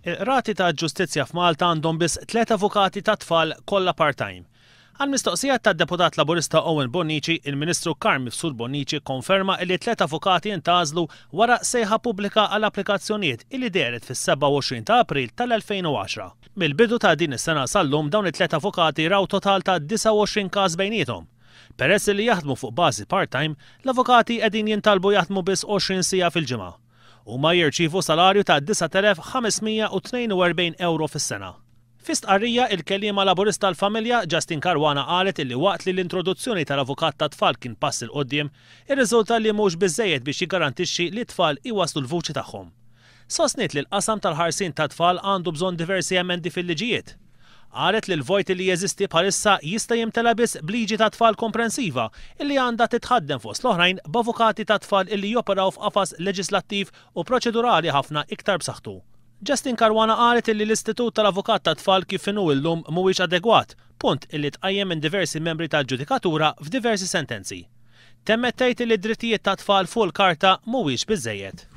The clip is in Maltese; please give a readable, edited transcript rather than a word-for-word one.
Il-Qrati ta' Ġustizzja f'Malta għandhom biss tliet avukati tat-tfal kollha part-time. Għal mistoqsija tad-Deputat Laburista Owen Bonnici, il-Ministru Carm Mifsud Bonnici kkonferma illi t-tliet avukati ntgħażlu wara sejħa pubblika għal applikazzjonijiet illi dehret fis-27 ta' April tal-2010. Mill-bidu ta' din is-sena sal-lum dawn it-tliet avukati raw total ta' 29 każ bejniethom. Peress illi jaħdmu fuq bażi part-time, l-avukati qegħdin jintalbu jaħdmu biss 20 siegħa fil-ġimgħa. Huma jirċievu salarju ta' 9,542 ewro fis-sena. Fi stqarrija, il-Kelliema Laburista għall-Familja, Justyne Caruana qalet illi waqt li l-introduzzjoni tal-avukat tat-tfal kien pass 'il quddiem, irriżulta li mhux biżżejjed biex jiggarantixxi li t-tfal iwasslu l-vuċi tagħhom. Sostniet li l-qasam tal-ħarsien tat-tfal għandu bżonn diversi emendi fil-liġijiet. Qalet li l-vojt li jeżisti bħalissa jista' jimtela biss b'liġi tat-tfal komprensiva illi għandha titħaddem fost l-oħrajn b'avukati tat-tfal illi joperaw f'qafas leġislattiv u proċedurali ħafna iktar b'saħħtu. Justyne Caruana qalet illi l-istitut tal-avukat tat-tfal kif inhu illum mhuwiex adegwat, punt illi tqajjem minn diversi membri tal-ġudikatura f'diversi sentenzi. Temmet tgħid illi d-drittijiet tat-tfal fuq il-karta mhuwiex biżżejjed.